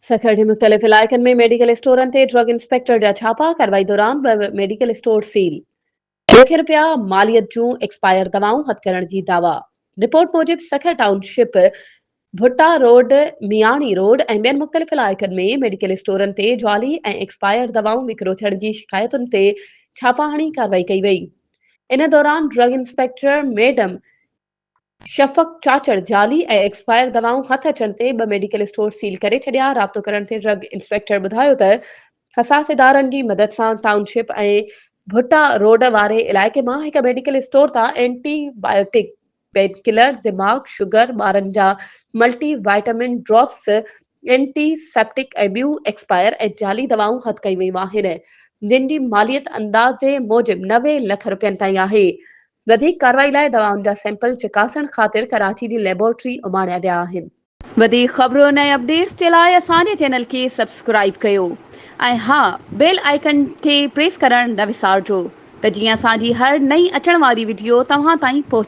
سکر جي مختلف علائقن ۾ ميڊيڪل اسٽورن تي ڊرگ انسپيڪٽر جا ڇاپا، ڪارروائي دوران ٻه ميڊيڪل اسٽور سيل، لکين رپيا ماليت جون ايڪسپائر دوائون هٿ ڪرڻ جي دعويٰ. رپورٽ موجب Sukkur township, Bhutta road, Miani road ۽ ٻين مختلف علائقن ۾ ميڊيڪل اسٽورن تي جعلي ۽ ايڪسپائر دوائون وڪرو ٿيڻ جي شڪايتن تي ڇاپا هڻي ڪارروائي ڪئي وئي. ان دوران drug inspector madam Shafaq Chachar جعلي ۽ ايڪسپائر دوائون هٿ اچڻ تي ٻه ميڊيڪل اسٽور سيل ڪري ڇڏيا، رابطو ڪرڻ تي ڊرگ انسپيڪٽر ٻڌايو ته حساس ادارن جي مدد سان ٽائون شپ ۽ ڀٽا روڊ واري علائقي مان هڪ ميڊيڪل اسٽور تان اينٽي بائيوٽڪ، پين ڪلر، دماغ، شگر، ٻارن جا multi vitamin drops, anti septic ۽ ٻيون ايڪسپائر ۽ جعلي دوائون هٿ ڪيون ويون آهن، جن جي ماليت اندازي موجب 90 لک رپين تائين آهي. وڌيڪ ڪارروائي لاء دوائن جا سيمپل چڪاسڻ خاطر ڪراچي جي ليبارٽري اماڻيا ويا آهن. وڌيڪ خبرن ۽ اپڊيٽس جي لاء اسان جي چينل کي سبسڪرائيب ڪيو ۽ ها بيل آئيڪن کي پريس ڪرڻ نه وسارجو ته جيئن اسان جي هر نئين اچڻ واري وڊيو توهان تائين پهچي.